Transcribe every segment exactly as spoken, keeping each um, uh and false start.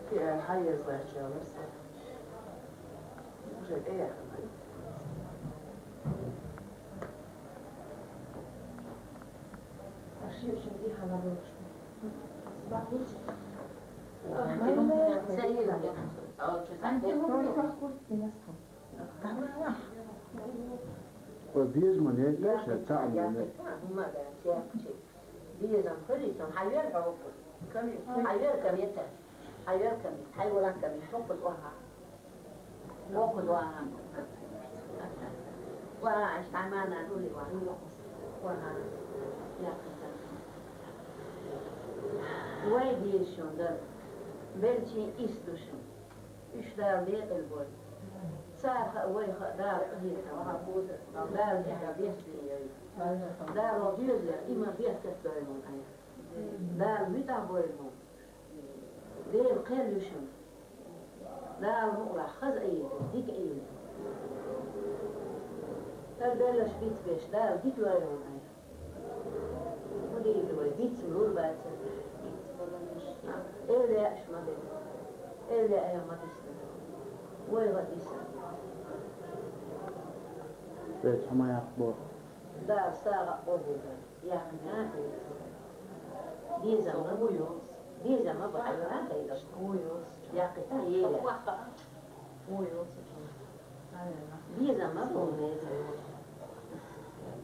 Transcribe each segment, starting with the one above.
Фиал хьаерзлаччалар са. Уже тӀеяхна. Ва безам ма нетта, ша ца Ӏамадина. Безам хуьлуьйтун, хьан йоьр хьо? Ками. Хьан йоьр ками ца? Хьан йоьр ками? Хьай валан ками? Хьо кхуза ваха. Хьо кхуза ваха. Ваха, аш хьай мана дули ваха. Ваха. Яккхийта. Вай деза шун дар. Белчин ис ду шун. Уьш Дала декъал бойла. Царах а, вайх а Дала къахетам. Дала тӀехь бехке йойла. Дала доьзалех иман, беркат дойла хьуна айхьа. Дала муьтӀахь бойла хьуна. Дела кхел ю шуна. Дала мукъалахь хаза Ӏийла, дика Ӏийла. Ара беллаш бицбеш Дала дика йойла хьуна айхьа. ХӀун дийла вай, бицам лур бацара. Эвлаяаш ма бе. Эвлаяаш ма дисна. Вай ма дисна. Вецхьа ма яккха боху. Дала сагӀа а къобалдойла. Яккхийта. Безам ма бу. Безам ма бу. Яккхийта, ела. Безам ма бу, веза.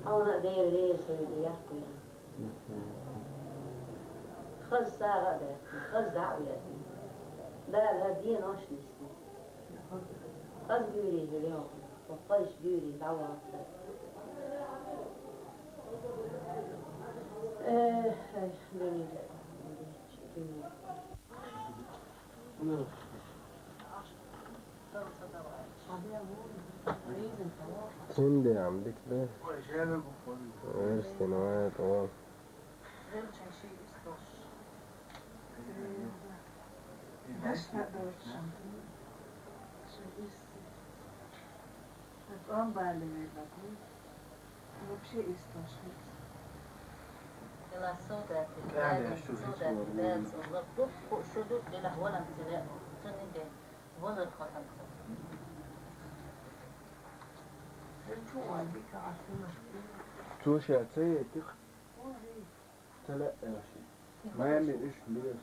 Хьуна а Дела реза хила, яккхийта. Хаза сагӀа а баьккхина, хаза дӀа а ваьккхина. Дала хӀара денош нисдина. Хаза гуьйре хила йогӀу, хӀокху кхайша гуьйре дӀавахар. Эх, эх, дуьне, дуьне. Цундела дика ду. Верстина вай тӀо. Вообще источник. Ила содати, содати, содати, дуккху шу ду, дила валам ца веа, цунниге валар хатам ца. Цо ша ца етих, ца лаьа ши. Мами уьш лоьху.